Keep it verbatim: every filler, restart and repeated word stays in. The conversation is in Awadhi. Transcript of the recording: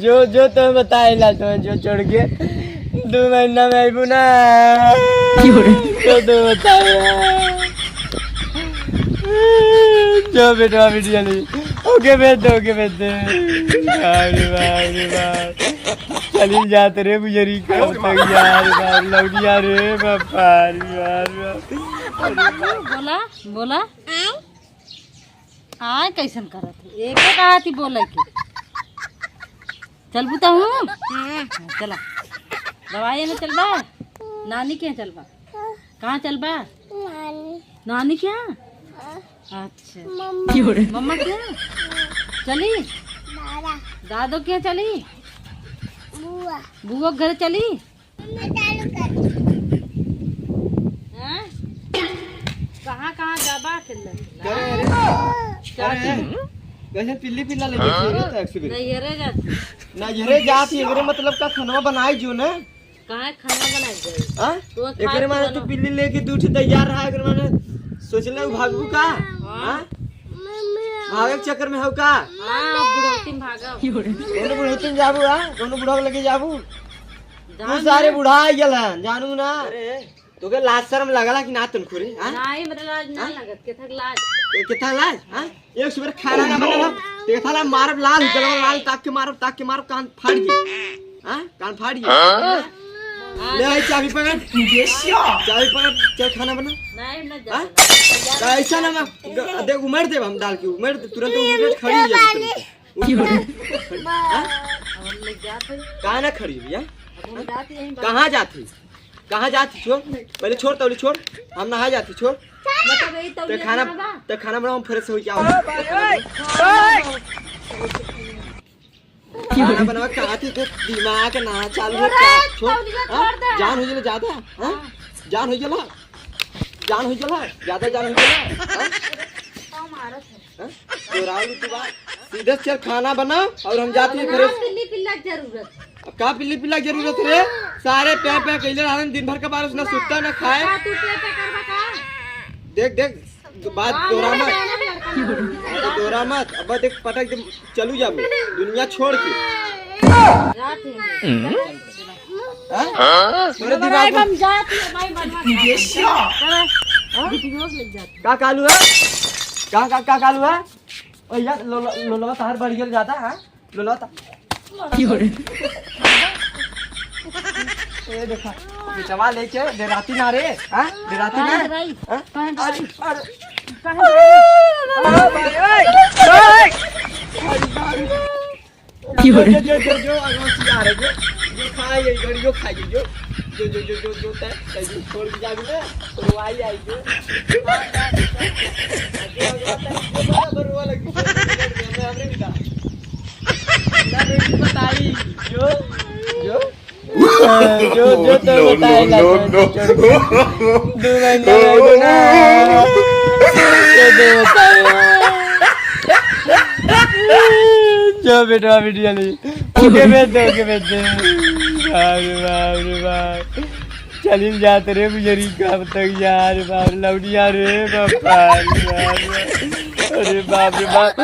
जो, जो तो बताए ला तो, जो छोड़ के दो महीना में आइबू ना। क्यों रे? तो, तो बताए। जो बेटवा बिटिया नहीं। ओके भेज दे, ओके भेज दे। अरे बाप रे बाप। चली जात रे बुजरी का तक यार, बाप लौटिया रे बापा रे यार। बोला, बोला। आय कैसन करत है? एके कहा थी बोले के। चलबू तो हूँ? हाँ, चला। दवाई में चलबा? नानी के यहाँ चलबा? कहाँ चलबा? नानी। नानी के यहाँ? अच्छा। मम्मा। मम्मा के यहाँ? चली? दादा। दादो के यहाँ चली? बुआ। बुआ के घर चली? हैं? कहाँ, कहाँ जाबा अकेले? करे रे। का अरे, की? कैसे पिल्ली पिल्ला लेके खेले तो एक्सीडेंट? नैहरे जाती। नैहरे जाती, एकरे मतलब का खाना बनाई जो ना। कहाँ खाना बनाई जाए? हाँ? तो खाए एकरे माने तो तू ना। पिल्ली लेके दू ठे तैयार रहा, एकरे माने सोच ले भागबू का? हाँ। हाँ? भागे के चक्कर में हो का? हाँ, बुढ़ौती में भागब। कौनो बुढ़ौती में जाबू, हाँ? कौनो बुढ़ा के लेके जाबू? तू जान सारे ले। बुढ़ा आ गल है, जानू ना। अरे, तोके लाज शर्म लगला कि ना तनखुरी, हाँ? नहीं, मतलब लाज ना हाँ? लगत, केथक लाज। ए, केथा लाज, हाँ? एक सुबह खाना ना बनल, केथा ला मारब लाल, गलवा लाल ताक के मारब, ताक के मारब, कान फाड़ के। हाँ? कान फाड़ के। हाँ? ले आई चाबी पकड़। चाबी पकड़, चल खाना बना। नहीं, मैं हाँ? जा। तो ऐसा ना, ना, ग-, देख, उमड़ देब हम डाल के, उमड़ दे, तुरंत उमड़ खड़ी हो जाबी तुरंत। उठ खड़ी। हाँ? अब हम लोग जात हई। कहाँ ना खड़ी हो भैया? अब हम जात हई, यहीं कहाँ जात हई? कहाँ जात हई? छोड़, पहले छोड़, तौली छोड़, हम नहा जात हई, छोड़। मतलब यही तौली ते खाना, नहावा? ते खाना बनाओ, हम फ्रेश हो जाओ। खाना बनावा, कहाँ थी तो दिमाग ना चालू हो अरे, क्या? छोड़, तौलिया हाँ? छोड़ दे। जान हो गेला ज्यादा, हाँ? जान हो गेला, जान हो गेला, ज्यादा जान हो गेला, हाँ? तो मारत है। हाँ? दोहराऊ तू बात। सीधे चल खाना बना और हम जाते हैं ना, फ्रेश। पिल्ली पिल्ला के जरूरत। अब का पिल्ली पिल्ला के जरूरत रे? सारे प्यार प्यार कैले रहन दिन भर का बारिश ना सुत्ता ना खाए। का तू पे पे करबा का? देख देख बात दोहरा मत। हाँ, तो दोहरा मत। अब देख पटक दे चलू जाबू दुनिया छोड़ के। रात है। हाँ? तोरे दिमाग में हम जात है भाई बनवा। हाँ? वीडियो ले जात। का कालू है? का, का, का कालू है? ओ यार, लो, लो, लो, लो, तार बढ़ गेल ज्यादा, हाँ? लो, लो, ता- ए, देखा, बेटवा लेके डेराती ना रे, हाँ? डेराती ना? कहाँ है भाई? हाँ? कहाँ है भाई? अरे, अरे। कहाँ है भाई? अरे, भाई, ओए, ओए। अरे, भाई। की हो रहा है? जो, जो, जो, जो, अगवा सियार है, जो, जो खाए, ये गड़ियो खाए, जो, जो, जो, जो, जो, तै, तै जो छोड़ के जाबी ना, तो वो आई, आई, जो। जो, जो, तै, जो बराबर हुआ लगी, जो, जो, जो, हमरे भी था। ना, बेटी बताई, जो, जो। जो, जो तो no, बताए no, ला, no, जो, no। जो, जो, दो महीना में आइबो ना। जो, जो बताए। जो बेटवा बिटिया नहीं। ओके भेज दे, ओके भेज दे। बाप रे बाप रे बाप। चलिल जात रे गुजरी कब तक यार, बाप लौटिया रे बापा रे बाप। अरे बाप रे बाप।